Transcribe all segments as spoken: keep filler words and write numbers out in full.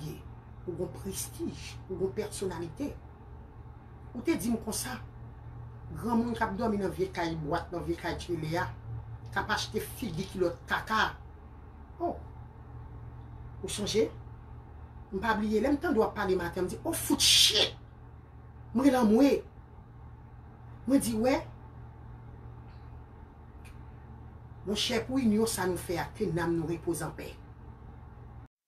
ye, ou gon prestij, ou gon pèsonalite. Ou te di m konsa, granmoun k ap dòmi nan vye kay bwat, nan vye kay tchele a, k ap achte figi kilòt kaka. Oh! Ou sonje? M pa bliye, lè m tande w ap pale maten, m di, "Oh, fout shit!" M rele anmwe. Mwen di, "Wè, monchè, pou inyon sa nou fè a, ke nanm nou repoze anpè."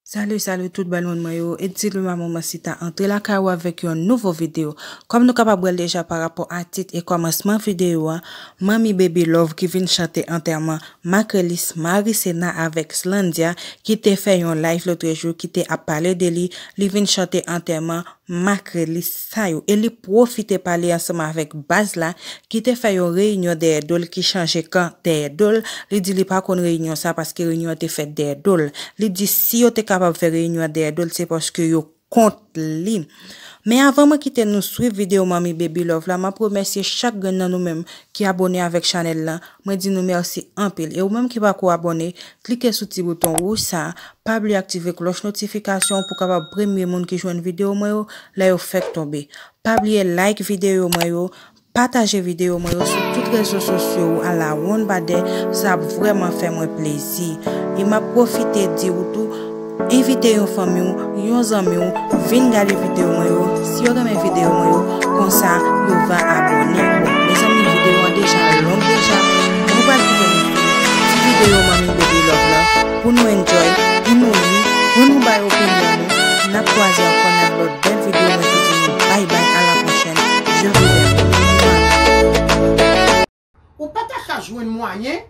Salut, salut tout bèl moun mwen yo. Eddy Luma Moman Sita antre lakay ou avèk yon nouvo videyo. Kòm nou kapab wè l deja pa rapò a tit e kòmansman videyo a, Manmi Baby Love ki vin chante antèman Macrélys Marisena avèk Slandia ki te fè yon live lòtrejou ki te ap pale de li, li vin chante antèman Macrélys sa yo. E li pwofite pale ansanm avèk baz la ki te fè yon reyinyon dèyè do l ki chanje kan dèyè do l. Li di li pa konn reyinyon sa paske reyinyon an te fèt dèyè do l. Li di si yo te kapab fè reyinyon an dèyè do l, se paske yo kont li. Men avan mwen kite nou swiv videyo Manmi Baby Love la, m ap remèsye chak grenn nan nou menm ki abone avèk chanèl la. Mwen di nou mèsi anpil. E ou menm ki pako abone, klike sou ti bouton wouj sa a. Pa bliye aktive klòch notifikasyon pou kapab premye moun ki jwenn videyo mwen yo lè yo fèk tonbe. Pa bliye like videyo mwen yo, pataje videyo mwen yo sou tout rezo sosyo ou a la wonn badè, sa ap vrèman fè mwen plezi. E m ap pwofite di ou tou, envite yon fanmi w, yon zanmi w, vin gade videyo mwen yo. Si yo renmen videyo mwen yo, konsa yo va abone. Bon, mezanmi, videyo an deja long deja. Nou pral kite nou sou ti videyo Manmi Baby Love la pou nou enjoy, pou nou ri, pou nou bay opinyon nou. N ap kwaze ankò nan lòt bèl videyo. Mwen te di nou bye bye, à la prochaine. Je vous aime. Ou pa ta ka jwenn mwayen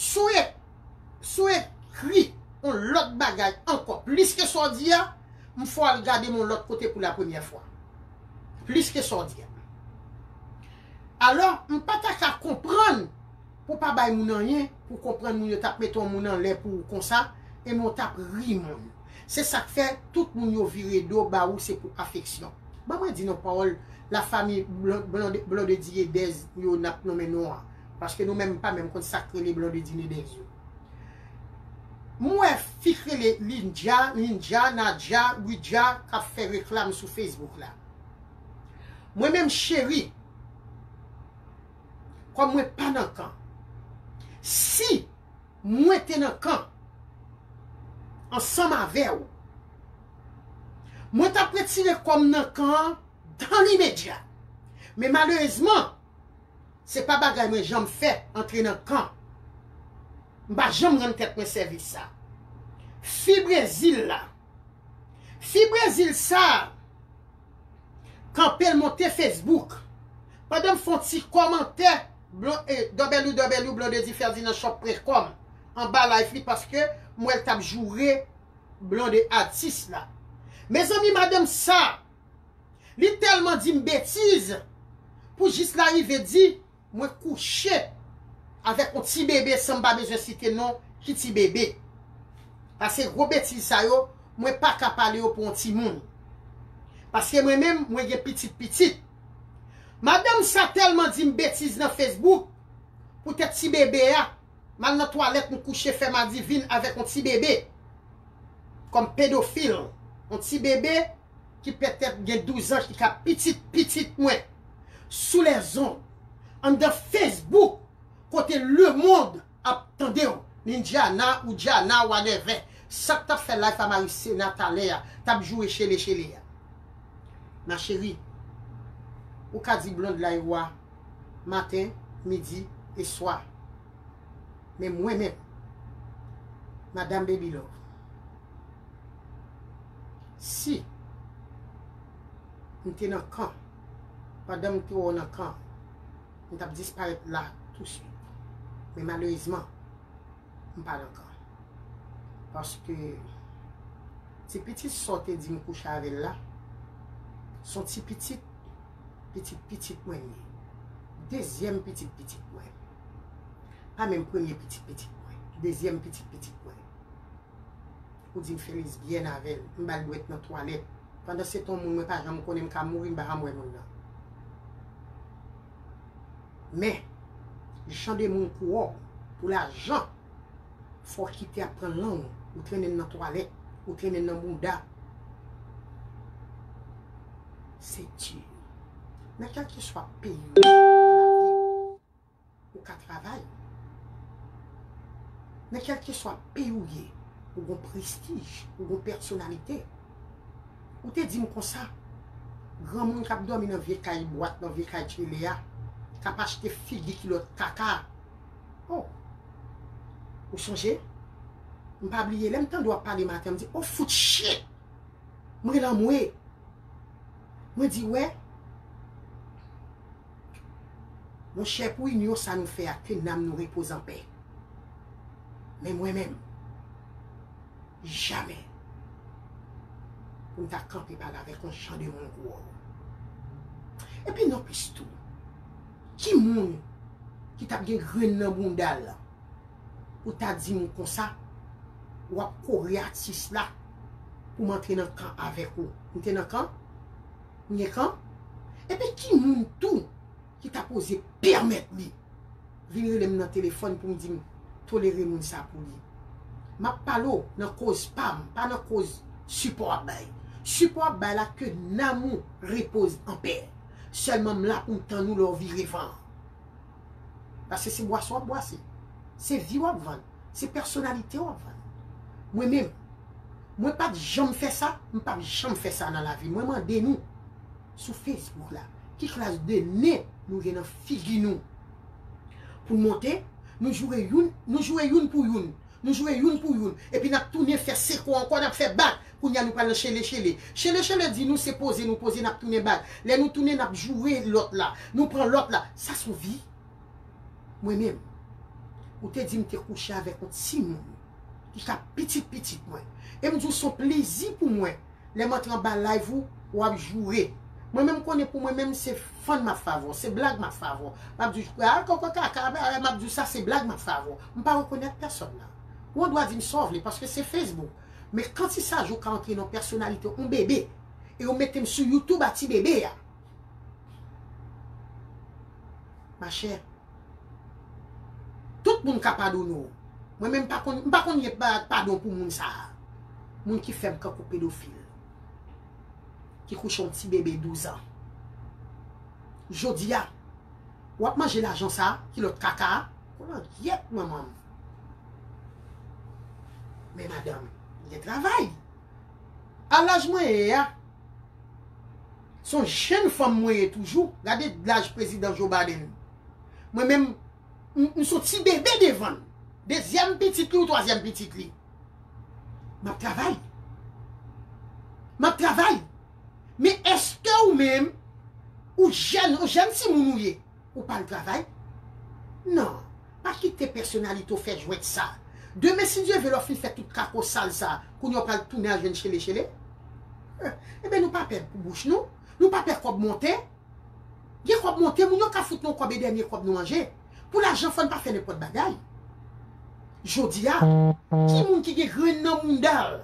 sou e-, sou ekri yon lòt bagay ankò plis ke sa w di a, m fè w al gade m yon lòt kote pou la premyè fwa. Plis ke sa w di a. Alò, m pa ta ka konprann pou pa bay moun anyen, pou konprann moun yo t ap mete yon moun anlè pou ou konsa, e men w t ap ri moun. Se sa k fè tout moun yo vire do ba ou, se pou afeksyon. Ban mwen di nou pawòl lafanmi Blon-, Blonde-, Blondedy Edez yo n ap nonmen non an. Paske nou menm pa menm konn sa k rele Blondedy Edez yo. M wè fi k rele Lindja, Lindja, Nadja, Widja k ap fè reklam sou Facebook la. Mwen menm cheri, kòm mwen pa nan kan, si mwen te nan kan ansanm avè w, mwen t ap retire kò m nan kan an dan limedya. Men malerezman, se pa bagay mwen janm fè, antre nan kan. M pa janm rann tèt mwen sèvis sa. Fi Brezil la, fi Brezil sa, kanpe l monte Facebook. Pandan m fè yon ti kòmantè, Blon-, eh, w w w Blondedy Ferdinand Shop point com anba live li paske m wè l t ap joure Blonde atis la. Mezanmi, madanm sa, li tèlman di m betiz pou jis l arive di mwen kouche avèk yon ti bebe san m pa bezwen site non ki ti bebe. Paske gwo betiz sa yo, mwen pa ka pale yo pou yon timoun. Paske mwen menm, mwen gen pitit pitit. Madanm sa tèlman di m betiz nan Facebook, poutèt ti bebe a, m al nan twalèt, m kouche fè madivin avèk yon ti bebe. Kòm pedofil, yon ti bebe ki petèt gen douz an, ki ka pitit pitit mwen, sou lèzond, anndan Facebook, kote lemonn ap tande w, Nindiana, Oudjana, whatever, sa k t ap fè live a Marisena talè a, t ap joure chele chele a. Ma chérie, ou ka di Blonde la e wa maten, midi e swa. Men mwen menm, Madam Baby Love, si m te nan kan, pandan m te wè w nan kan, m t ap disparèt la touswit. Men malerezman, m pa nan kan. Paske ti pitit sa w te di m kouche avè l la, se yon ti pitit, pitit pitit mwen li ye. Dezyèm pitit pitit mwen. Pa menm premye pitit pitit mwen. Dezyèm pitit pitit mwen. Ou di m fè lesbyèn avè l. M ba l dwèt nan twalèt. Pandan se tan yon moun mwen pa janm konnen, m ka mouri, m pa janm wè moun nan. Men, jan de moun kou w, pou lajan, Fò w kite ap pran lang ou, ou trennen l nan twalèt, ou trennen l nan bouda. Se di, nan kèlkeswa peyi w ye, ou ka travay. Nan kèlkeswa peyi w ye, ou gon prestij, ou gon pèsonalite. Ou te di m konsa, granmoun k ap dòmi nan vye kay bwat, nan vye kay tchele a, k ap achte figi kilòt kaka. Oh! Ou sonje? M pa bliye, lè m tande w ap pale maten, m di, oh, fout shit! M rele anmwe. Mwen di, wè, monchè, pou inyon sa nou fè a, ke nanm nou repoze anpè. Men mwen menm, jamè pou m ta kanpe pale avèk yon jan de moun kou w. Epi non plis tou, ki moun ki t ap gen grenn nan bounda l pou ta di m konsa, w ap kore atis la pou m antre nan kan avèk ou? M te nan kan? M gen kan? Epi ki moun tou ki ta poze pèmèt li vin rele m nan telefòn pou m di m tolere moun sa pou li? M ap pale w nan koz pa m, pa nan koz sipò w ap bay. Sipò w ap bay la, ke nanm ou repoze anpè. Sèlman m la pou m tann ou lè w vire van an. Paske se bwase w ap bwase. Se vi w ap vann. Se pèsonalite w ap vann. Mwen menm, mwen pa t janm fè sa, m p ap janm fè sa nan lavi. Mwen mande nou sou Facebook la, ki klas de nen nou gen nan figi nou? Pou n monte, nou joure youn, nou joure youn pou youn. Nou joure youn pou youn. Epi n ap tounen fè seko ankò, n ap fè bak. Kounye a nou pral nan chele chele. Chele chele di nou se poze nou poze, n ap tounen bak. Lè nou tounen, n ap joure lòt la. Nou pran lòt la. Sa se yon vi? Mwen menm, ou te di m te kouche avèk yon timoun ki ka pitit pitit mwen. E m di w se yon plezi pou mwen lè m antre anba live ou, w ap joure. Mwen menm konnen pou mwen menm se fann m ap fè avè w, se blag m ap fè avè w. M ap di w, a, kòkò kaka, a, m ap di w sa se blag m ap fè avè w. M pa rekonèt pèsòn nan. Ou an dwa di m sa w vle paske se Facebook. Men kanti sa jou ka antre nan pèsonalite yon bebe e yo mete m sou YouTube a ti bebe a. Machè, tout moun ka padone w. Mwen menm pa konn, m pa konn ye pa- padon pou moun sa a. Moun ki fè m kankou pedofil. Ki kouche yon ti bebe douz an. Jodi a, w ap manje lajan sa a, kilòt kaka a, kolangyèt manman m. Men madanm, gen travay. A laj mwen ye a, se yon jenn fanm mwen ye toujou. Gade laj prezidan Joe Biden. Mwen menm, m, m se yon ti bebe devan l. Dezyèm pitit li ou twazyèm pitit li. M ap travay. M ap travay. Men èske ou menm, ou jèn, ou jèn timoun ou ye, ou pa al travay? Non. Pa kite pèsonalite w fè jwèt sa. Demen, si Dye vle, lè w fin fè tout kako sal sa, kounye a w pral tounen al jwenn chele chele. Enben, nou pa pè pou bouch nou. Nou pa pè kòb monte. Gen kòb monte, moun yo ka fout nou kòb e dènye kòb nou manje. Pou lajan, fò n pa fè nenpòt bagay. Jodi a, ki moun ki gen grenn nan mounda l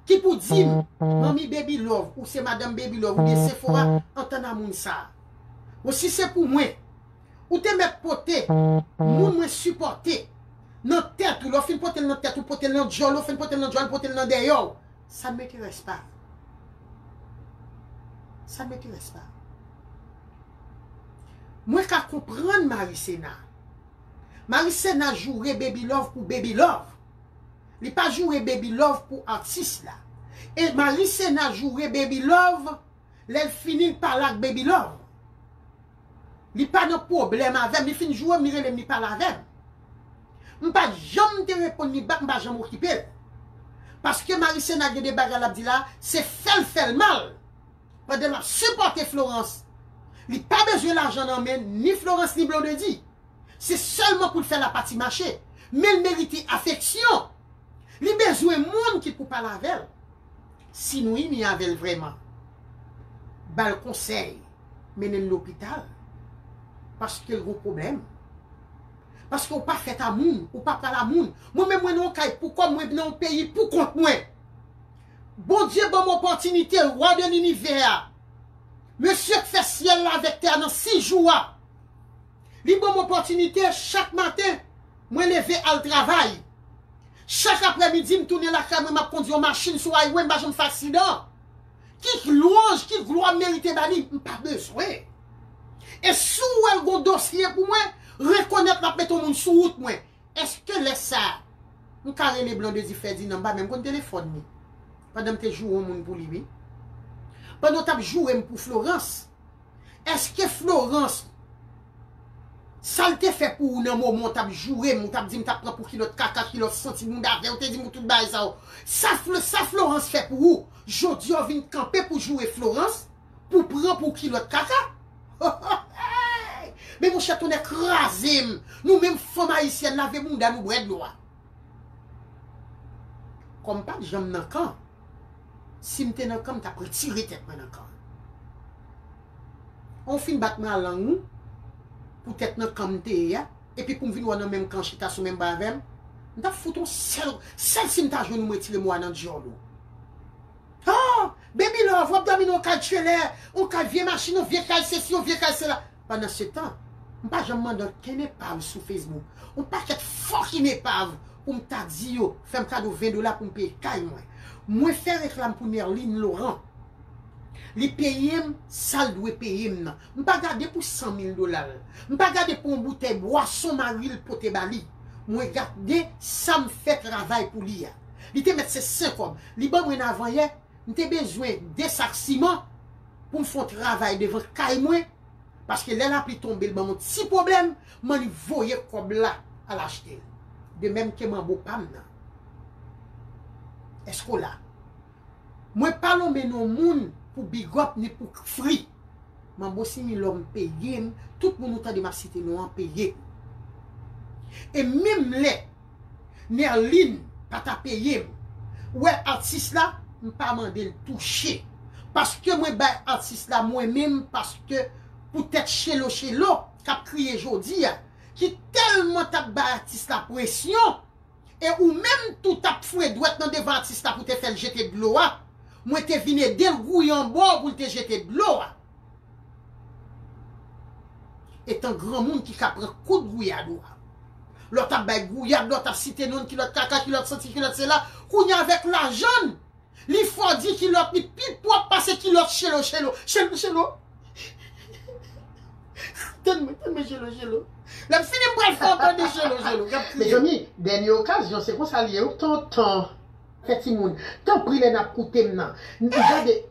ki pou di m, manmi Baby Love, ou se madanm Baby Love, oubyen Sephora, antann a moun sa a? Bon, si se pou mwen, ou te mèt pote moun mwen sipòte nan tèt ou, lè w fin pote l nan tèt ou, pote l nan djòl ou, fin pote l nan djòl, pote l nan dèyè w. Ça ne m'intéresse pas. Ça ne m'intéresse pas. Mwen ka konprann Marisena. Marisena joure Baby Love pou Baby Love. Li pa joure Baby Love pou atis la. E Marisena joure Baby Love, lè l fini l pale ak Baby Love. Li pa nan pwoblèm avè m, li fin joure m, li rele m, li pale avè m. M pa janm te reponn li bak, m pa janm okipe l. Paske Marisena gen de bagay l ap di la, se fè l fè l mal. Pandan l ap sipòte Florence. Li pa bezwen lajan nan men ni Florence ni Blondedy. Se sèlman pou l fè lapati mache. Men l merite afeksyon. Li bezwen moun ki pou pale avè l. Si nou ini avè l vrèman, ba l konsèy, mennen l lopital. Paske l gon pwoblèm. Paske ou pa fèt a moun, ou pa pral a moun. Mwen menm mwen nan yon kay pou kò m, mwen nan yon peyi pou kont mwen. Bondye ban m opòtinite, wa de linivè a. Mesye k fè syèl la avèk tè a nan sis jou a. Li ban m opòtinite chak maten, mwen leve al travay. Chak aprèmidi, m tounen lakay mwen, m ap kondi yon machin sou highway, m pa janm fè aksidan. Ki lwanj, ki glwa m merite ba li? M pa bezwen. E si w wè l gon dosye pou mwen, rekonèt l ap mete yon moun sou wout mwen. Èske lè sa a, m ka rele Blondedy Ferdinand, m pa menm konn telefòn li? Pandan m te joure yon moun pou li, wi. Pandan w t ap joure m pou Florence, èske Florence, sa l te fè pou ou nan moman w t ap joure m, ou t ap di m t ap pran pou kilòt kaka, kilòt santi bounda vè, ou te di m tout bagay sa yo. Sa, Fl- sa Florence fè pou ou, jodi a w vin kanpe pou joure Florence, pou pran pou kilòt kaka? Men monchè, tonnè kraze m. Nou menm fanm ayisyèn, lave bounda nou, bwè dlo a. Kòm m pa t janm nan kan, si m te nan kan, m t ap retire tèt mwen nan kan. An w fin bat mwen a lang ou, poutèt nan kan m te ye a, epi pou m vin wè w nan menm kan chita sou menm ba avè m, m t ap fout on sèl, sèl si m ta jwenn ou m retire mo a nan dyòl ou. Oh, baby love, w ap dòmi nan yon kay tchelè, yon kay vye machin, yon vye kay sesi, yon vye kay sela. Pandan se tan, m pa janm mande ankenn epav sou Facebook. Yon pakèt fucking epav pou m ta di yo, fè m kado ven dola pou m peye kay mwen. Mwen fè reklam pou Nerline Laurent. Li peye m sa l dwe peye m nan. M pa gade pou san mil dola l. M pa gade pou yon boutèy bwason mari l pote ba li. Mwen gade sa m fè travay pou li a. Li te mèt se senk kòb. Li ban mwen n avanyè, m te bezwen de sak siman pou m fè yon travay devan kay mwen. Paske lè lapli tonbe, l ban m yon ti pwoblèm, m annik voye kòb la al achte l. De menm ke manbo pa m nan. Èske w la? Mwen pa lonmen non moun pou big up ni pou free. Manbo Similòm peye m, tout moun ou tande m ap site non an peye m. E menm lè Nerline pa ta peye m, ou wè atis la, m pa mande l touche. Paske mwen bay atis la mwen menm, paske poutèt Chelo Chelo k ap kriye jodi a, ki tèlman t ap bay atis la presyon, e ou menm tou t ap fouye dwèt nan devan atis la pou te fè l jete dlo a, mwen te vin ede l gouye yon bò pou l te jete dlo a. Etan granmoun ki ka pran kout gouyad ou a. Lè w t ap bay gouyad, lè w t ap site non kilòt kaka, kilòt santi, kilòt sela, kounye a avèk lajan l, li fè w di kilòt li pi pwòp pase kilòt Chelo Chelo. Chelo Chelo. Tann mwen, tann mwen, Chelo Chelo. Lè m fini, m pral fè w tande Chelo Chelo k ap kriye. Mezanmi, dènye okazyon, se konsa l ye, wi, tonton. Fè timoun, tanpri, lè n ap koute m nan. N- Gade,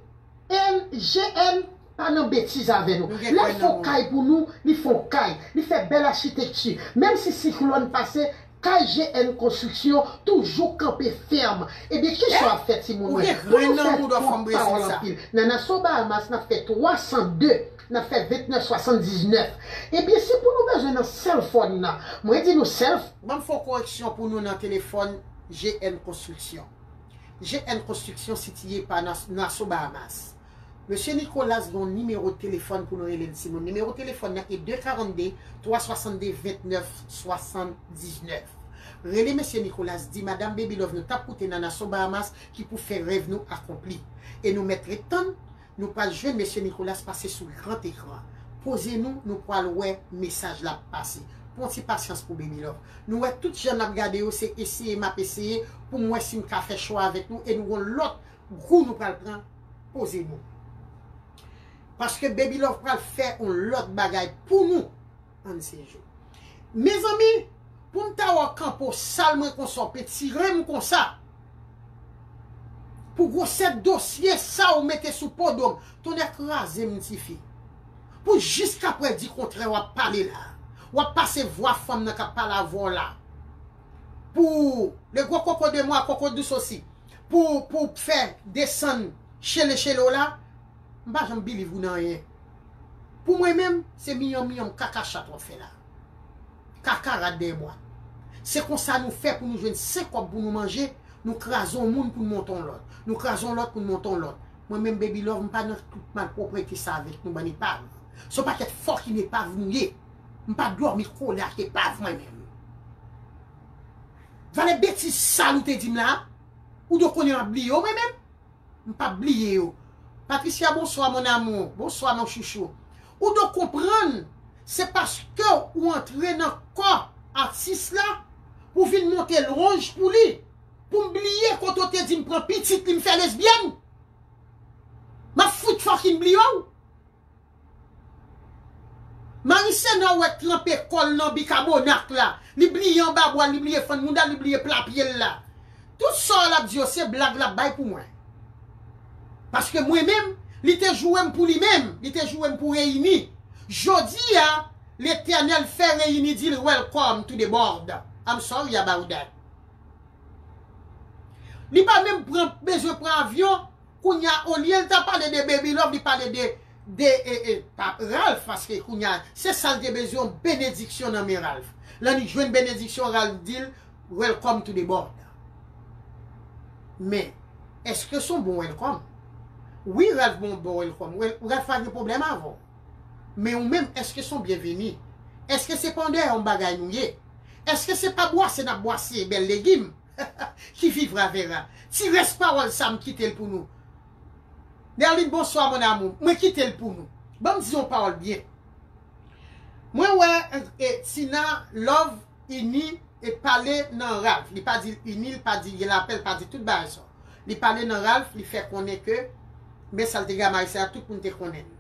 L G N pa nan betiz avè nou. Nou gen Lè l kwen fè nan yon kay pou nou, li fè yon kay. Li fè bèl achitekti. Menm si siklòn pase, kay G N Konstriksyon toujou kanpe fèm. Ebyen, kisa w ap fè, timoun mwen? Pou nou fè twòp pawòl anpil. Nan Nassau Bahamas, n ap fè twa san de, n ap fè vennèf swasanndiznèf. Ebyen, si pou nou bezwen nan cell phone nan, mwen di nou cell Ban m fè yon koreksyon pou nou nan telefòn G N Konstriksyon. G N Konstriksyon sitiye pa Nas- Nassau Bahamas. Mesye Nicolas gen yon nimewo telefòn pou nou rele l, timoun. Nimewo telefòn nan e de karannde, twa swasannde, vennèf swasanndiznèf. Rele Mesye Nicolas, di Madanm Baby Love nou t ap koute nan Nassau Bahamas ki pou fè rèv nou akonpli. E nou mèt ret tann, nou pral jwenn Mesye Nicolas pase sou gran ekran. Poze nou, nou pral wè mesaj la pase. Pran ti pasyans pou Baby Love. Nou wè tout jan n ap gade yo, se eseye m ap eseye pou m wè si m ka fè cho avèk nou e nou gon lòt gou nou pral pran. Poze nou. Paske Baby Love pral fè yon lòt bagay pou nou. Ann sejou. Mezanmi, pou m ta wè w kanpe w sal mwen konsa, w petire m konsa. Pou gwosè dosye sa ou mete sou po do m, tonnè kraze m tifi. Pou jiskaprè di kontrè w ap pale la. W ap pase vwa fanm nan k ap pale avè w la. Pou le gros coco de moi, coco douce aussi. Pou, pou fè desann chele chele w la, m pa janm believe ou nan anyen. Pou mwen menm, se miyanm miyanm kaka chat w ap fè la. Kaka rat dèyè bwa. Se konsa nou fè pou nou jwenn senk kòb pou nou manje, nou kraze yon moun pou n monte yon lòt. Nou kraze yon lòt pou n monte yon lòt. Mwen menm Baby Love, m pa nan tout malpwoprete sa avèk nou bann epav. Se yon pakèt fucking epav nou ye. M pa dòmi kole ak epav mwen menm. Valè betiz sal ou te di m la, ou dwe konnen m ap bliye w mwen menm. M p ap bliye yo. Patricia, bonswa, mon amour. Bonswa, mon chouchou. Ou dwe konprann, se paske ou antre nan kò atis la pou vin monte lwanj pou li. Pou m bliye kote w te di m pran pitit li m fè lesbyèn? M ap fout fucking bliye w. Marie Senor wè k tranpe kò l nan bikabonak la. Li bliye anba bwa l, li bliye fann mouda l, li bliye pla pye l la. Tout sa l ap di yo se blag l ap bay pou mwen. Paske mwen menm, li te joure m pou li menm, li te joure m pou Reyini. Jodi a, Letènèl fè Reyini di l welcome to the board. I'm sorry about that. Li pa menm pran, bezwen pran avyon. Kounye a, olye l ta pale de Baby Love, li pale de, de e, e, pa, Ralph, paske kounye a, se sa l te bezwen, yon benediksyon nan men Ralph. Lè li jwenn benediksyon, Ralph di l, welcome to the board. Men, èske se yon bon welcome? Wi, Ralph bon, bon welcome. Wel-, Ralph pa gen pwoblèm avè w. Men ou menm, èske se yon byenveni? Èske se pa yon dèyè yon bagay nou ye? Èske se pa bwase n ap bwase bèl legim? Ki vivra vera. Ti rès pawòl sa m kite l pou nou. Nerline, bonswa, mon amour. Mwen kite l pou nou. Ban m di yon pawòl byen. Mwen wè, e, Tina, Love, Ini, e pale nan Ralph. Li pa di l ini, li pa di gen lapè, li pa di tout bagay sa. Li pale nan Ralph, li fè konnen ke men sa l te gen a Marie Senor, tout moun te konnen l.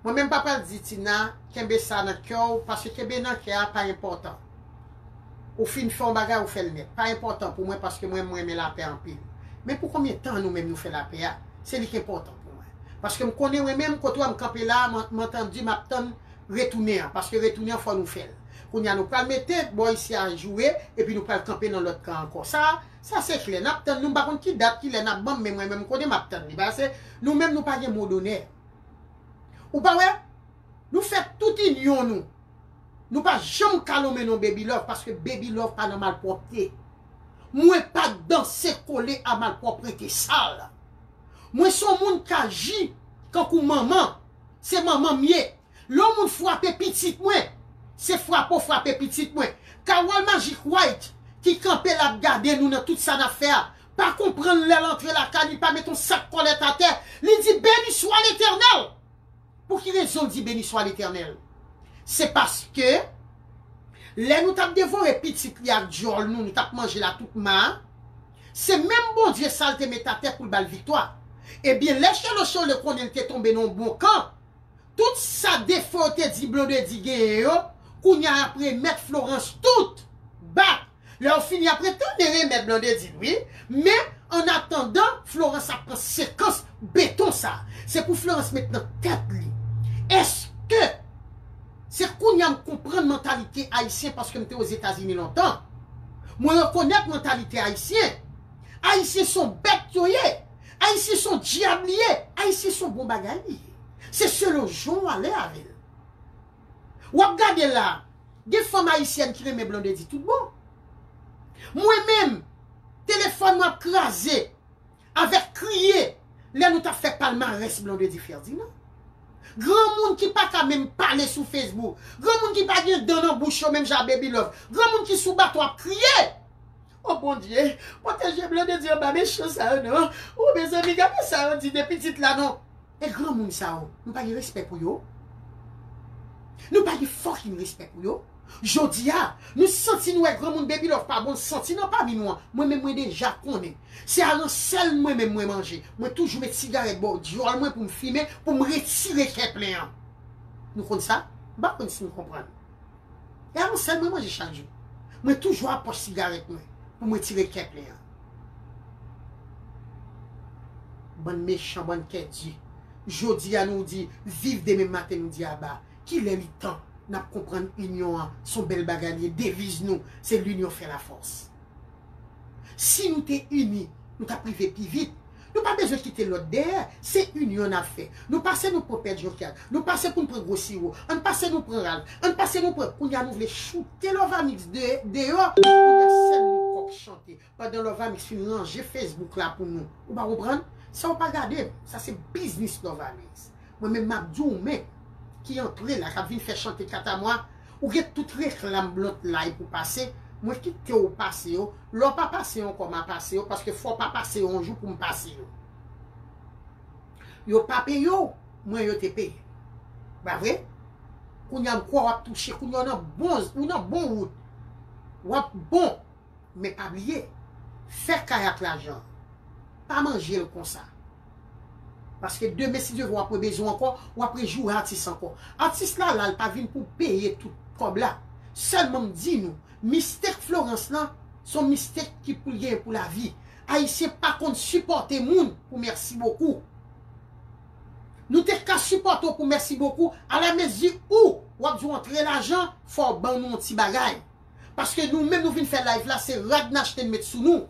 Mwen menm pa pral di Tina, kenbe sa nan kè w, paske kenbe nan kè a pa enpòtan. Ou fin fè yon bagay, ou fè l nèt. Pa enpòtan pou mwen paske mwen, mwen renmen lapè anpil. Men pou konbyen tan nou menm nou fè lapè a? Se li ki enpòtan pou mwen. Paske m konnen mwen menm, kote w wè m kanpe la, m, m antandi, m ap tann retounen an. Paske retounen an, fò nou fè l. Kounye a, nou pral mete bò isi a joure, epi nou pral kanpe nan lòt kan ankò. Sa, sa se klè. N ap tann nou, m pa konn ki dat, ki lè n ap ban m, men mwen menm, m konnen m ap tann li. Paske nou menm, nou pa gen mo donè. Ou pa wè? Nou fè tout inyon nou. Nou pa janm ka lonmen non Baby Love, paske Baby Love pa nan malpwòpte. Mwen pa k danse kole a malpwòpte sal. Mwen se yon moun k aji kankou manman. Se manman m ye. Lè yon moun frape pitit mwen, se frape w frape pitit mwen. Carole Magic White ki kanpe l ap gade nou nan tout sa n ap fè a, pa konprann lè l antre lakay li, li pa met yon sak kòlèt atè, li di, Beni swa Letènèl! Pou ki rezon l di, Beni swa Letènèl? Se paske lè nou t ap devore pitit li ak dyòl nou, nou t ap manje l a tout ma, se menm Bondye sa l te met atè pou l ba l viktwa. Ebyen, lè Chelo Chole konnen l te tonbe nan yon bon kan, tout sa defo yo te di Blondedy genyen yo, kounye a y ap remèt Florence tout. Bak! Lè yo fini, y ap retounen remèt Blondedy l, wi. Men, annatandan, Florence ap pran sekans beton sa. Se pou Florence met nan tèt li. Èske se kounye a m konprann mantalite ayisyen paske m te Ozetazini lontan? Mwen rekonèt mantalite ayisyen. Ayisyen se yon bèt yo ye. Ayisyen se yon dyab li ye. Ayisyen se yon bon bagay li ye. Se selon jan w ale avè l. W ap gade la, gen fanm ayisyèn ki renmen Blondedy tout bon. Mwen menm, telefòn mwen ap kraze avèk kriye lè nou t ap fè palmarès Blondedy Ferdinand. Granmoun ki pa ka menm pale sou Facebook. Granmoun ki pa gen dan nan bouch yo menm jan a Baby Love. Granmoun ki sou bato ap kriye. O Bondye, pwoteje Blondedy anba mechan sa yo non. O mezanmi, gade sa yo di de pitit la non. E granmoun sa yo, nou pa gen respè pou yo? Nou pa gen fucking respè pou yo? Jodi a, nou santi nou wè granmoun Baby Love pa bon, santi nan pami nou an. Mwen menm mwen deja konnen. Se aransèl mwen menm mwen manje. Mwen toujou met sigarèt bò dyòl mwen pou m fimen, pou m retire kè plen an. Nou konn sa? M pa konn si nou konprann. E aransèl mwen manje chak jou. Mwen toujou a pòch sigarèt mwen pou mwen tire kè plen an. Bann mechan, bann kè di. Jodi a nou di viv, demen maten nou di aba. Kilè li tan n ap konprann inyon an se yon bèl bagay li ye? Deviz nou se l'union fait la force. Si nou te ini, nou t ap rive pi vit. Nou pa bezwen kite lòt dèyè. Se inyon n ap fè. Nou pase nou pran Pè Djokyal. Nou pase pou n pran Gwo Siwo. Ann pase nou pran Ralph. Ann pase nou pran. Kounye a nou vle choute Love Amix de, deyò. Kounye a sèl nou kòk chante. Pandan Love Amix fin ranje Facebook la pou nou. Ou pa konprann? Sa ou pa gade m. Sa se biznis Love Amix. Mwen menm m ap di w men ki antre la, k ap vin fè chante katamwa, ou gen tout reklam Blunt Live pou pase, mwen kite w pase yo, lè w pa pase yo ankò m a pase yo, paske fò w pa pase yo yon jou pou m pase yo. Yo pa peye w, mwen yo te peye. Pa vre? Kounye a m kwè w ap touche, kounye a w nan bon, ou nan bon wout. W ap bon. Men pa bliye, Fè kay ak lajan. Pa manje l konsa. Paske demen, si Dye vle, w ap rebezwen ankò, w ap rejoure atis ankò. Atis la, la, l pa vin pou peye tout kòb la. Sèlman m di nou, mistake Florence lan, se yon mistake ki pou l genyen pou lavi. Ayisyen pa konn sipòte moun pou mèsi bokou. Nou te ka sipòte w pou mèsi bokou, alamezi ou, w ap di w antre lajan, fò w ban nou yon ti bagay. Paske nou menm nou vin fè live la, se rad n achte n met sou nou.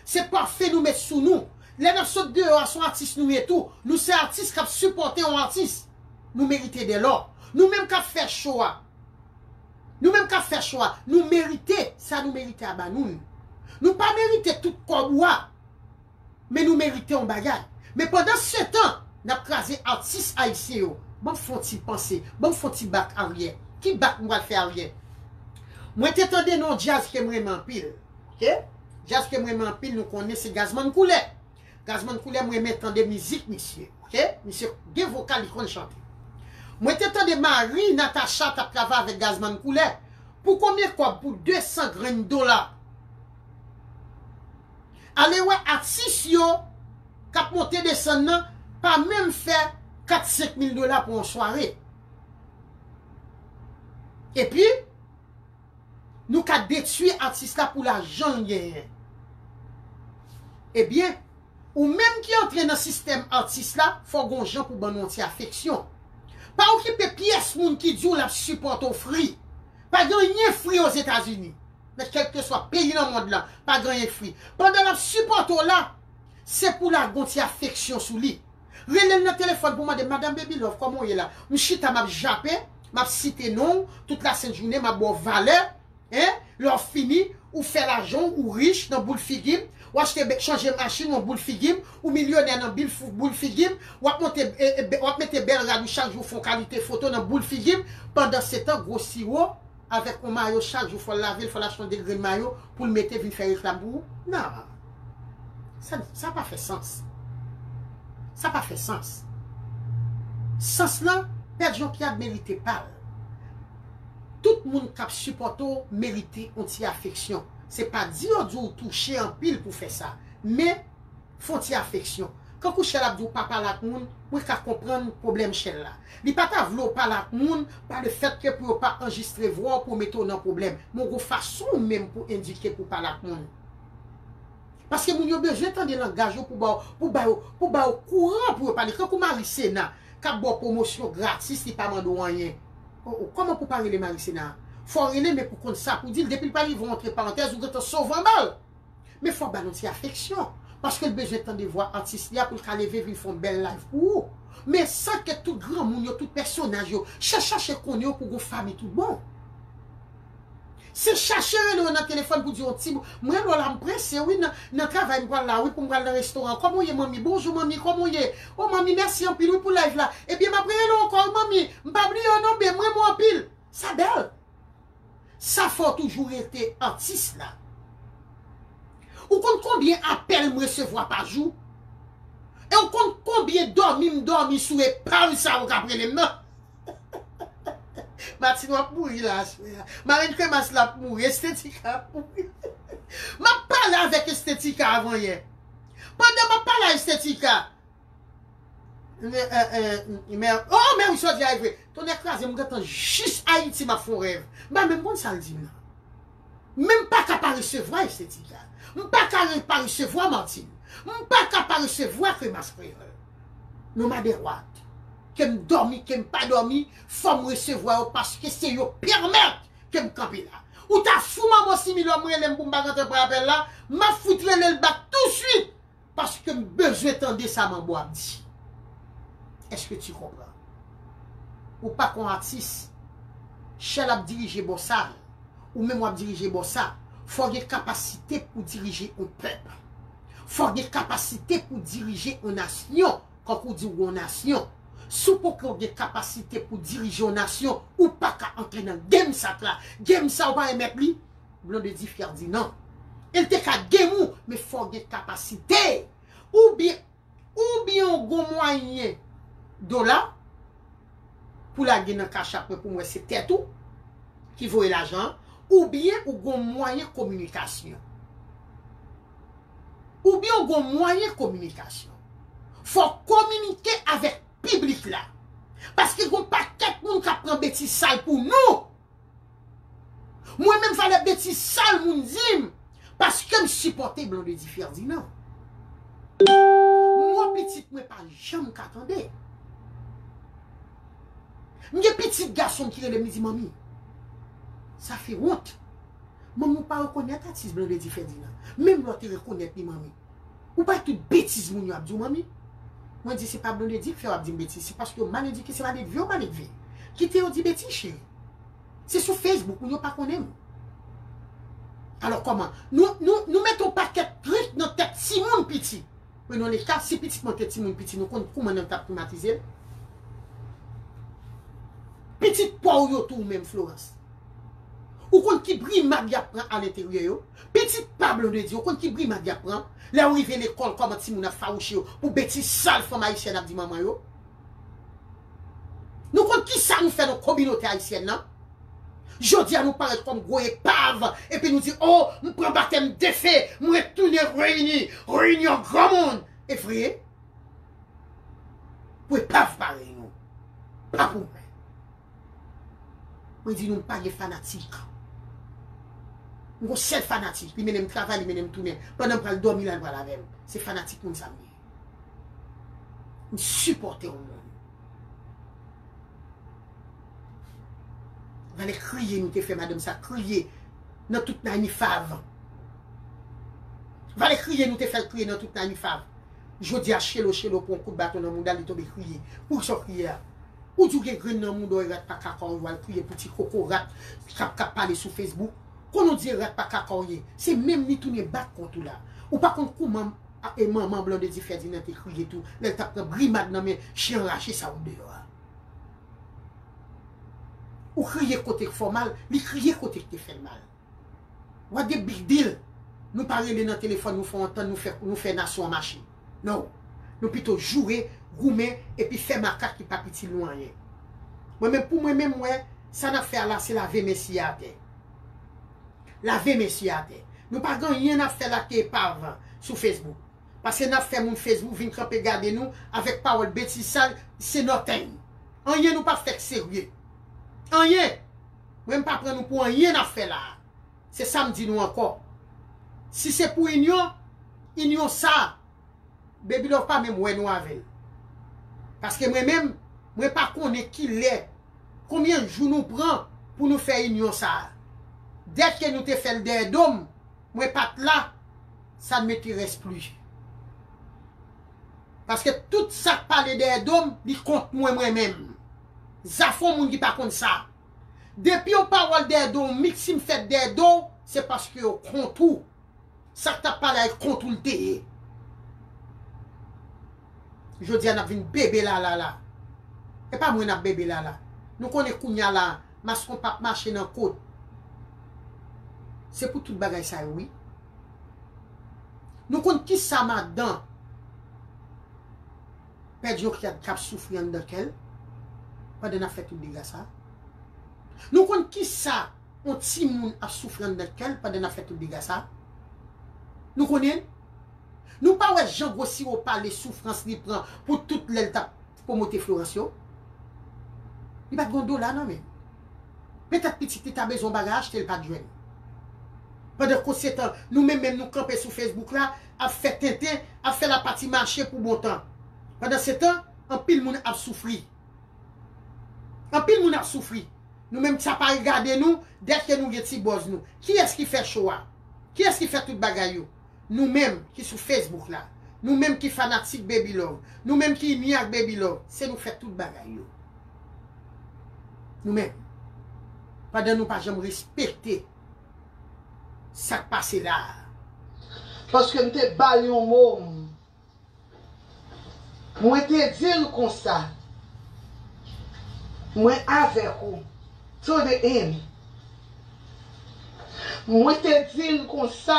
Se pafen nou met sou nou. Lè n ap sot deyò a, se yon atis nou ye tou. Nou se atis k ap sipòte yon atis. Nou merite dèlò. Nou menm k ap fè cho a. Nou menm k ap fè cho a. Nou merite sa nou merite a ba nou. Nou pa merite tout kòb ou a. Men nou merite yon bagay. Men pandan se tan, n ap kraze atis ayisyen yo. Ban m fè yon ti panse. Ban m fè yon ti bak aryè. Ki bak m pral fè aryè? Mwen te tande nan yon djaz ke m renmen anpil. Oke? Djaz ke m renmen anpil, nou konnen se Gazman Koulè. Gazman Koulè, m renmen tande mizik misye. Oke? Misye gen vokal, li konn chante. Mwen te tande Marie Natacha t ap travay avèk Gazman Koulè. Pou konbyen kòb? Pou de san grenn dola. Ale wè atis yo k ap monte desann nan pa menm fè kat senk mil dola pou yon sware. Epi, nou ka detwi atis la pou lajan l genyen. Ebyen, ou menm ki antre nan sistèm atis la, fò gon jan pou ban nou yon ti afeksyon. Pa okipe pyès moun ki di w l ap sipòte w fri. Pa gen anyen fri Ozetazini. Nan kèlkeswa peyi nan mond lan, pa gen anyen fri. Pandan l ap sipòte w la, se pou lage yon ti afeksyon sou li. Rele l nan telefòn pou mande, "Madanm Baby Love, kòman w ye la?" M chita, m ap jape, m ap site non w, tout lasent jounen, m ap ba w valè. Hein? Lè w fini, ou fè lajan w, ou rich nan boul figi m, w achte, chanje machin nan boul figi m, ou milyonè nan bil, boul figi m, w ap monte, e, e, w ap mete bèl rad ou chak jou, fè yon kalite foto nan boul figi m. Pandan se tan, gwo siwo, avèk yon mayo chak jou, fò l lave l, fò l achte yon de grenn mayo pou l mete vin fè reklam pou ou. Non. Sa, sa pa fè sans. Sa pa fè sans. Sans lan, Pè Jean Pierre merite pa l. Tout moun k ap sipòte w merite yon ti afeksyon. Se pa di yo di w touche anpil pou fè sa. Men, fè yon ti afeksyon. Kankou Shell ap di w pa pale ak moun, mwen ka konprann pwoblèm Shell la. Li pa ta vle w pale ak moun, pa le fèt ke pou yo pa anjistre vwa w pou mete w nan pwoblèm. Men w gon fason ou menm pou endike pou w pale ak moun. Paske moun yo bezwen tande langaj ou pou ba w, pou ba yo, pou ba yo kouran pou yo pale. Kankou Marie Sena, k ap ba w pwomosyon gratis, li pa mande w anyen. O, o, kòman pou pa rele Marie Sena? Fò w rele, men pou konn sa pou di l. Depi l pa rive w antre parantèz, ou gentan sove anba l. Men fò w ba l yon ti afeksyon. Paske l bezwen tande vwa atis li a pou l ka leve vin fè yon bèl live pou ou. Men san ke tout granmoun yo, tout pèsonaj yo, chèche, chèche konnen yo pou gon fanmi tout bon. Se chache rele yo nan telefòn pou di yon ti mo. Mwen rele w la, m prese wi, nan, nan travay m pral la wi, pou m pral nan restoran. Kòman w ye manmi? Bonjou manmi, kòman w ye? O manmi, mèsi anpil wi pou live la. Ebyen m ap rele w ankò wi manmi. M pa bliye w non, ben m renmen w anpil. Sa bèl. Sa fè w toujou rete atis la. Ou konn konbyen apèl m resevwa pa jou? E w konn konbyen dòmi m dòmi sou epal sa yo k ap rele m nan? Martine, w ap mouri la aswè a. Marine Kremas la ap mouri. Estetika ap mouri. M ap pale avèk Estetika avan yè. Pandan m ap pale a Estetika, men, men, men, oh, men wi, sa w di a e vre. Tonnè kraze m, m gentan jis Ayiti, m ap fè yon rèv. M pa menm konn sa l di m nan. Men m pa ka pa resevwa Estetika. M pa ka re-, pa resevwa Martine. M pa ka pa resevwa Kremas Kreyòl. No matter what. Ke m dòmi, ke m pa dòmi, fò m resevwa yo paske se yo pèmèt ke m kanpe la. Ou ta fou manbo si milòm rele m pou m pa rantre pran apèl la, m ap fout rele l bak touswit. Paske m bezwen tande sa manbo ap di. Èske ti konpran? Ou pa kon atis. Shell ap dirije bò sa. Ou menm w ap dirije bò sa. Fò w gen kapasite pou dirije yon pèp. Fò w gen kapasite pou dirije yon nasyon. Kankou w di w yon nasyon. Si w poko gen kapasite pou dirije yon nasyon, ou pa ka antre nan game sa la. Game sa ou pa remèt li. Blondedy Ferdinand. El te ka game ou, men fò w gen kapasite. Oubyen, oubyen w gon mwayen dola pou lage nan Cash App mwen pou m wè se tèt ou ki voye lajan an, oubyen ou gon mwayen kominikasyon. Oubyen w gen yon mwayen kominikasyon. Fò w kominike avèk piblik la. Paske gen yon pakèt moun k ap pran betiz sal pou nou. Mwen menm, valè betiz sal moun di m, paske m sipòte Blondedy Ferdinand. Mo pitit mwen pa janm ka tande. M gen pitit gason m ki rele m, li di, "Manmi, sa fè wont. Manmi, ou pa rekonèt atis Blondedy Ferdinand. Menm lè w te rekonèt li, manmi. Ou pa tout betiz moun yo ap di w, manmi." Mwen di, "Se pa Blondedy k fè w ap di m betiz, se paske yo mal edike, se mal elve yo mal elve. Kite yo di betiz, cheri. Se sou Facebook, moun yo pa konnen m." Alò kòman? Nou, nou, nou mete yon pakèt trik nan tèt timoun piti. Prenon le ka, si pitit mwen te timoun piti, nou konn kouman n t ap twomatize l? Pitit pa w yo tou, ou menm, Florence. Ou konn ki brimad y ap pran alenteryè yo? Pitit pa Blondedy, ou konn ki brimad y ap pran? Lè yo rive lekòl, kòman timoun ap fawouche yo pou betiz sal fanm ayisyèn ap di manman yo? Nou konn kisa nou fè nan kominote ayisyèn nan? Jodi a, nou parèt kòm gwo epav, epi nou di, "O, m pran batèm defen, m retounen reyini, reyinyon granmoun." E vre? Pou epav parèy nou. Pa pou mwen. Mwen di nou, m pa gen fanatik. M gon sèl fanatik, li mennen m travay, li mennen m tounen. Pandan m pral dòmi la, l pral avè m. Se fanatik moun sa m ye. M sipòte yon moun. Valè kriye nou te fè madanm sa kriye nan tout nanifav. Valè kriye nou te fè l kriye nan tout nanifav. Jodi a, Chelo, Chelo pran yon kout baton nan mouda l, li tonbe kriye. Poukisa w kriye a? Ou di w gen grenn nan mouda w, e rat pa ka kò w, w al kriye pou ti kokorat k ap, k ap pale sou Facebook. Konnen w di e rat pa ka kò w ye. Se menm li tounen bak kont ou la. Ou pa konn kouman a, e manman Blondedy Ferdinand te kriye tou, lè l t ap pran brimad nan men chen anrache sa ou deyò a. Ou kriye kote k fè w mal, li kriye kote k te fè l mal. What the big deal? Nou pa rele nan telefòn, nou fè yon tann, nou fè, nou fè nasyon an mache. No. Nou pito joure, goumen, epi fè makak ki pa itil nou anyen. Mwen menm, pou mwen menm, m wè, sa n ap fè a la, se lave men siye atè. Lave men siye atè. Nou pa gen anyen n ap fè la ki epav sou Facebook. Paske n ap fè moun Facebook vin kanpe gade nou avèk pawòl betiz sal, se nothing. Anyen nou pa fè k serye. Anyen. Mwen m pa pran nou pou anyen n ap fè la a. Se sa m di nou ankò. Si se pou inyon, inyon sa, Baby Love pa menm wè nou avè l. Paske mwen menm, mwen pa konnen kilè, konbyen jou nou pran pou nou fè inyon sa a. Dèke nou te fè l dèyè do m, mwen pa t la, ça ne m'intéresse plus. Paske tout sa k pale dèyè do m, li kont mwen, mwen menm. Zafè yon moun ki pa konn sa. Depi yon pawòl dèyè do w, Mixime fèt dèyè do w, se paske yo kont ou. Sa k t ap pale a, e kont ou l te ye. Jodi a, n ap vin bebe lala la. E pa mwen n ap bebe lala. Nou konnen kounye a la, maskon p ap mache nan kot. Se pou tout bagay sa yo, wi. Nou konn kisa madan pèdi yon kyad k ap soufri anndan kè l pandan n ap fè tout dega sa? Nou konn kisa yon timoun ap soufri anndan kè l pandan n ap fè tout dega sa? Nou konnen l? Nou pa wè jan Gwo Siwo pale soufrans li pran pou tout lè l t ap pwomote Florence yo? Li pa t gen yon dola nan men l. Petèt pitit li ta bezwen yon bagay achte, li pa t jwenn. Pandan kounye tan, nou menm menm nou kanpe sou Facebook la, ap fè tenten, ap fè lapati mache pou bon tan. Pandan se tan, anpil moun ap soufri. Anpil moun ap soufri. Nou menm sa pa regade nou, dèke nou gen ti bòz nou. Kiyès ki fè cho a? Kiyès ki fè tout bagay yo? Nou menm ki sou Facebook la, nou menm ki fanatik Baby Love, nou menm ki ini ak Baby Love, se nou fè tout bagay yo. Nou menm. Pandan nou pa janm respekte sa k pase la a. Paske m te ba l yon mo, m Mwen te di l konsa, mwen avèk ou to the end. Mwen te di l konsa,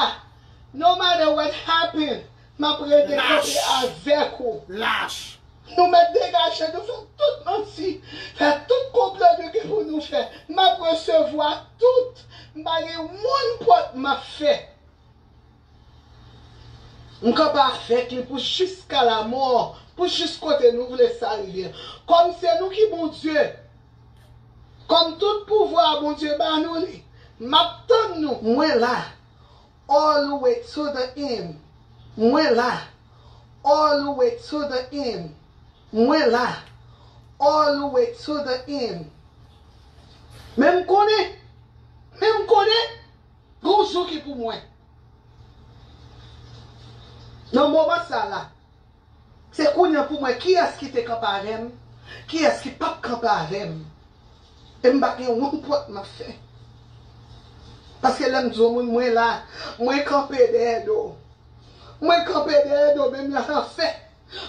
no matter what happen, m ap rete kanpe avèk ou. Lach! Nou mèt degaje nou, fè tout manti, fè tout konplo nou gen pou nou fè. M ap resevwa tout. M pa gen one pòt m ap fè. M kanpe avèk li pou jiska lamò, pou jis kote nou vle sa rive. Kòm se nou ki Bondye, kòm tout pouvwa a Bondye ba nou li, m ap tann nou. Mwen la, all the way to the end. Mwen la, all the way to the end. Mwen la, all the way to the end. Men m konnen, men m konnen, gon jou ki pou mwen. Nan moman sa la, se kounye a pou mwen kiyès ki te kanpe avè m, kiyès ki p ap kanpe avè m. E m pa gen wont pòt m ap fè. Paske lè m di yon moun mwen la, mwen kanpe dèyè do w. Mwen kanpe dèyè do w, menm nan lanfè.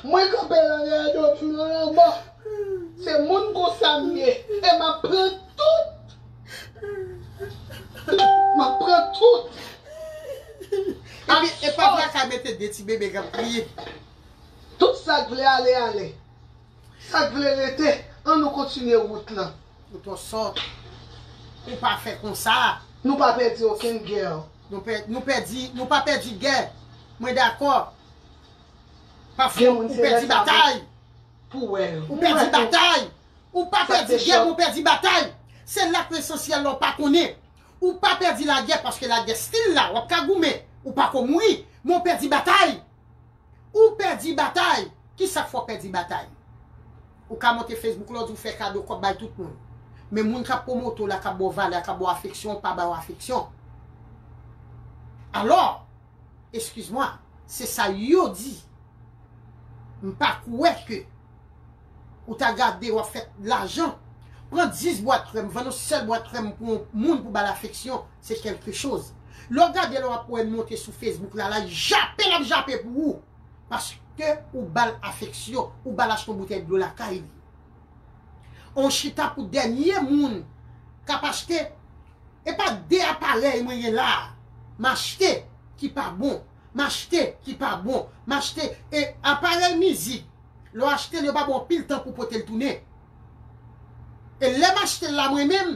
Mwen kanpe nan dèyè do w, menm nan lanmò. Se moun konsa m ye. E m ap pran tout. M ap pran tout. Epi, e pa vle ka mete de ti bebe k ap kriye. Tout sa k vle ale, ale. Sa k vle rete, ann nou kontinye wout lan. Ou twò sòt. Ou pa fè konsa. Nou pa pèdi okenn gè. Nou pè-, nou pèdi, nou pa pèdi gè. Mwen dakò. Pafwa, ou pèdi batay. Pou wè. Ou pèdi batay. Ou pa pèdi gè, men ou pèdi batay. Se la k esansyèl la, ou pa konnen. Ou pa pèdi lagè, paske lagè still la, w ap ka goumen. Ou pa ko mouri, men ou pèdi batay. Ou pèdi batay. Kisa k fè w pèdi batay? Ou ka monte Facebook la, w di w fè kado kòb bay tout moun. Men moun k ap pwomote w la, k ap ba w valè, k ap ba w afeksyon, pa ba w afeksyon. Alò, eskiz mwa, se sa yo di. M pa kwè ke ou ta gade w ap fè lajan. Pran dis bwat krèm, vann yon sèl bwat krèm pou yon moun pou ba l afeksyon, se kèlke choz. Lè w gade lè w ap wè l monte sou Facebook la, la, jape l ap jape pou ou. Paske ou ba l afeksyon, ou ba l achte yon boutèy dlo lakay li. On chita pou dènye moun k ap achte, e pa de aparèy mwen gen la a. M achte ki pa bon, m achte ki pa bon, m achte e aparèy mizik. Lè w achte l, yo pa ba w anpil tan pou w pote l tounen. E lè m achte l la mwen menm,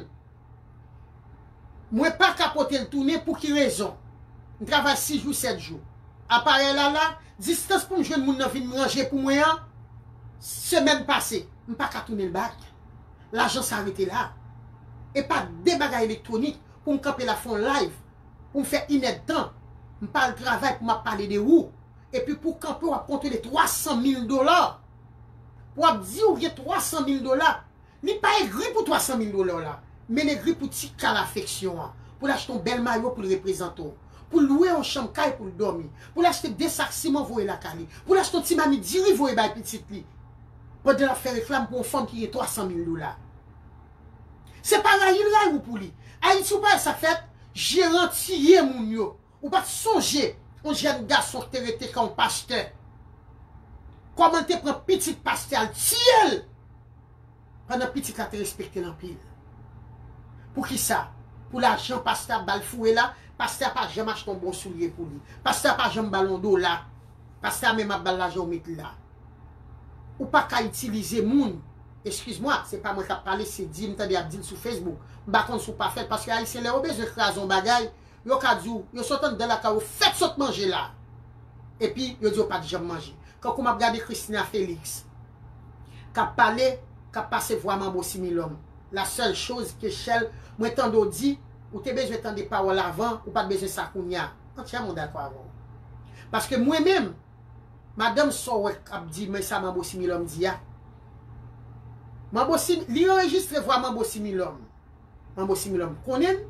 mwen pa ka pote l tounen pou ki rezon? M travay sis jou, sèt jou. Aparèy la la, distans pou m jwenn moun nan vin ranje pou mwen an, semèn pase, m pa ka tounen l bak. Lajan sa rete la. E pa de bagay elektwonik pou m kanpe la fè yon live, pou m fè inèdtan, m pa al travay pou m ap pale de ou. Epi pou w kanpe w ap kontwole twa san mil dola. Pou w ap di w gen twa san mil dola. Li pa egri pou twa san mil dola w la, men l egri pou ti kal afeksyon an, pou l achte yon bèl mayo pou l reprezante w, pou l lwe yon chanm kay pou l dòmi, pou l achte de sak siman voye lakay li, pou l achte yon ti mamit diri voye bay pitit li, pandan l ap fè reklam pou yon fanm ki gen twa san mil dola. Se pa rayi l rayi w pou li. Ayiti, ou pa wè sa k fèt? Jeran tiye moun yo. Ou pa t sonje yon jèn gason ki te rete kay yon pastè? Kòman l te pran pitit pastè a, l tiye l? Pandan pitit la te respekte l anpil. Poukisa? Pou lajan pastè a ba l foure la, pastè a pa janm achte yon bon soulye pou li. Pastè a pa janm ba l yon dola. Pastè a menm ap ba l lajan ou met la. Ou pa ka itilize moun. Eskiz mwa, se pa mwen k ap pale, se di m tande y ap di l sou Facebook. M pa konn si w pa fè l, paske Ayisyen lè yo bezwen kraze yon bagay, yo ka di w, yo sot anndan lakay ou, fèt sot manje la. Epi, yo di yo pa t janm manje. Kankou m ap gade Christina Félix, k ap pale, k ap pase vwa Manbo Similòm. La sèl choz ke Shell, mwen tande w di, ou te bezwen tande pawòl avan, ou pa t bezwen sa kounya. Antyèman dakò avè w. Paske mwen menm, madanm sa w wè k ap di, men sa Manbo Similòm di a. Manbo Sim-, li anrejistre vwa Manbo Similòm. Manbo Similòm konnen l.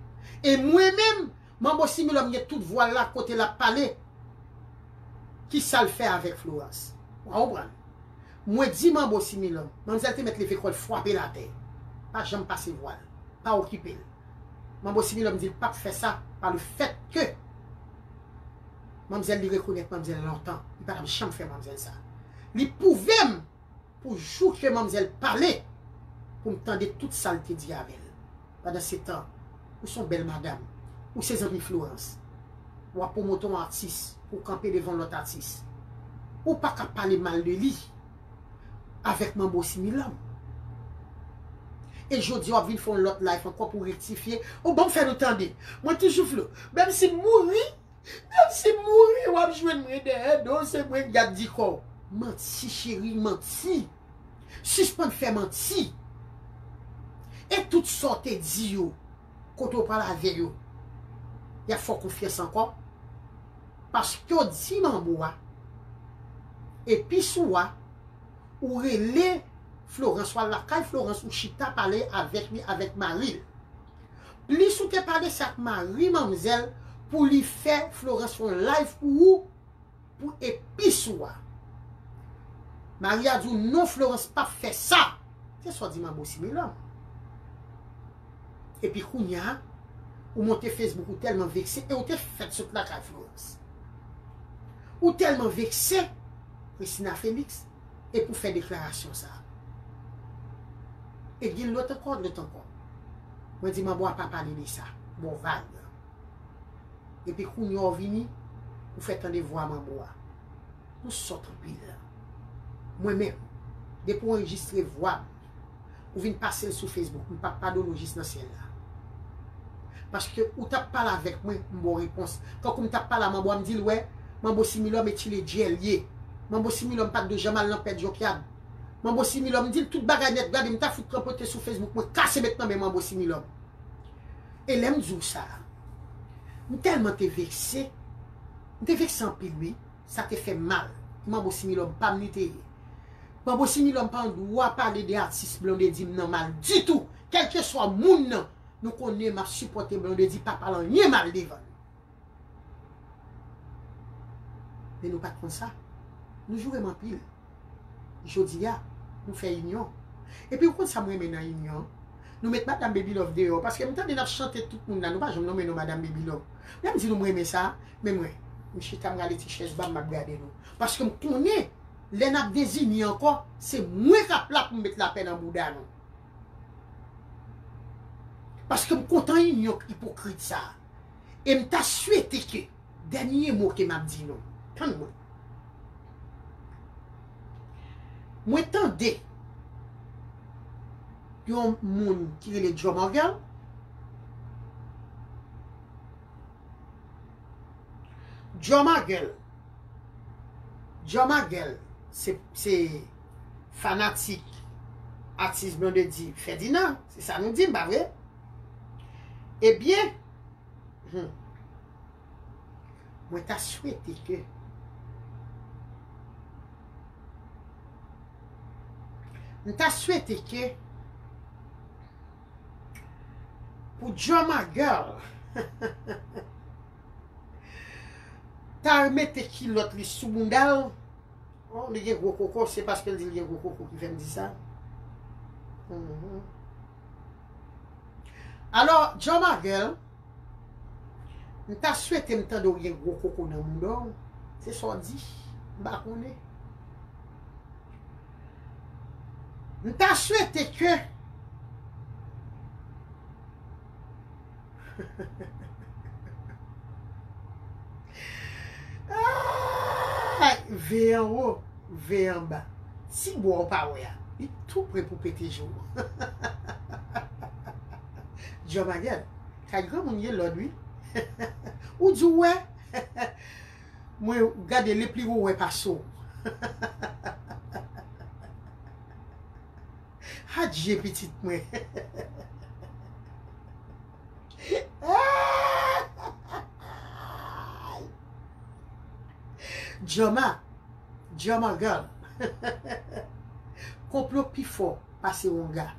E mwen menm, Manbo Similòm gen tout vwa l la kote l ap pale. Kisa l fè avèk Florence? W a konprann. Mwen di Manbo Similòm, manmzèl te mèt leve kò l frape l atè. Pa janm pase vwa l. Pa okipe l. Manbo Similòm di l p ap fè sa pa le fèt ke manmzèl li rekonèt manmzèl lontan. Li pa t ap janm fè manmzèl sa. Li pwouve m pou jou ke manmzèl pale, pou m tande tout sa l te di avè l. Pandansetan, ou se yon bèl madanm, ou se zanmi Florence, w ap pwomote yon atis, pou w kanpe devan lòt atis. Ou pa ka pale mal de li avèk Manbo Similòm. E jodi a w ap vin fè yon lòt live ankò pou w rektifye. Ou ban m fè nou tande. Mwen toujou Flo. Menm si m mouri, Menm si m mouri, w ap jwenn mwen dèyè do, se mwen k ap di kò w. Manti, cheri, manti. Sispann fè manti. E tout sa w te di yo, kote w pale avè yo, y ap fè w konfyans ankò. Paske w di manbo a, epi sou a, ou rele Florence, w al lakay Florence, ou chita pale avèk li, avèk mari l. Plis ou te pale sa ak mari manmzèl pou li fè Florence fè yon live pou ou, pou epi sou a. Mari a di w non, Florence p ap fè sa. Se sa w di manbo Similòm. Epi kounye a, ou monte Facebook, ou tèlman vekse, e ou te fèk sot lakay Florence. Ou tèlman vekse, Christina Félix, e pou fè deklarasyon sa a. E gen lòt ankò, lòt ankò. Mwen di manbo a pa pale de sa. Bon, vag. Epi kounye a w vini, ou fè tande vwa manbo a. Nou sòt anpil. Mwen menm, depi w anrejistre vwa m, ou vin pase l sou Facebook, m p ap padone w jis nan syèl la. Paske ou t ap pale avèk mwen, m ba w repons. Kankou m t ap pale a manbo a, m di l, wè, manbo Similòm e tchile djèl ye. Manbo Similòm pa t dwe janm al nan pè djòkyab. Manbo Similòm, m di l tout bagay nèt, gade, m ta fout tranpote sou Facebook, mwen kase met nan men manbo Similòm. E lè m di w sa, m tèlman te vekse, m te vekse anpil, wi. Sa te fè m mal. E manbo Similòm pa m li te ye. Manbo Similòm pa gen dwa pale de atis Blondedy m nan mal ditou. Kèlkeswa moun nan, nou konnen m ap sipòte Blondedy, pa pale anyen mal devan l. Men nou pa t konn sa. Nou joure m anpil. Jodi a, nou fè inyon. Epi ou konn sa m renmen nan inyon? Nou met Madam Baby Love deyò, paske m tande n ap chante tout moun la, nou pa janm nonmen non Madam Baby Love. Lè m di nou m renmen sa, men mwen, m chita m rale ti chèz ba m, m ap gade nou. Paske m konnen, lè n ap dezini ankò, se mwen k ap la pou m met lapè nan bouda nou. Paske m kontan inyon ipokrit sa a. E m ta swete ke, dènye mo ke m ap di nou, tann mwen. Mwen tande yon moun ki rele Drummer Girl. Drummer Girl. Drummer Girl, se, se fanatik atis Blondedy Ferdinand. Se sa nou di, m pa vre? Ebyen, hmm, mwen ta swete ke, m ta swete ke pou Drummer Girl ta remete kilòt li sou bounda l. Oh, li gen gwo koko, se paske l di l gen gwo koko ki fè m di sa. Mhm. Alò, Drummer Girl, m ta swete m tande w gen gwo koko nan bounda w. Se sa w di. M pa konnen. M ta swete ke Ay, veye anwo, veye anba. Ti bwa w pa wè a, li tou pre pou pete je w. Drummer Girl, kay granmoun ye lòd wi. Ou di w wè? Mwen gade le pli wo wè pase w. Adje pitit mwen. Drummer, Drummer Girl. Konplo pi fò pase wonga.